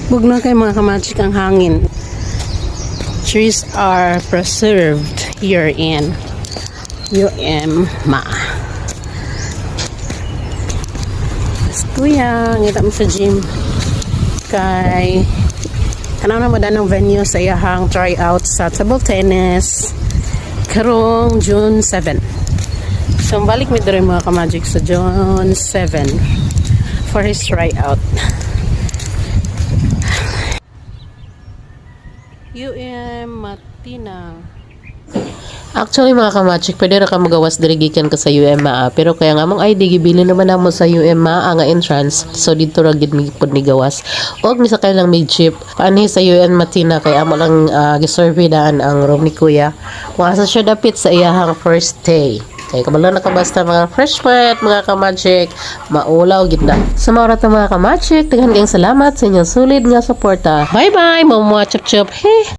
Bugnaw kay, mga kamagic, ang hangin. Trees are preserved here in UM Ma. Kuya, ngita mo sa gym. Kay tanaw na mo ng venue sa iyahang tryout sa table tennis karong June 7. So, balik mi diri, mga kamagic, sa June 7 for his tryout. UM Matina. Actually, mga kamagic, pwede ra ka magawas diri gikan ka sa UMA, pero kaya nga among ID gibili naman namo sa UMA nga entrance, so didto ra gid mi pud ni gawas og misakay lang mig jeep paanhi sa UM Matina kay amo lang gisurvey daan ang room ni kuya kung asa siya dapit sa iyahang first day. Kay kabalo na ka basta mga freshman, mga kamagic, maulaw gid na. Sa mga oras, mga kamagic, daghan kayong salamat sa inyong solid nga suporta. Bye bye, mga chup chup. Hey.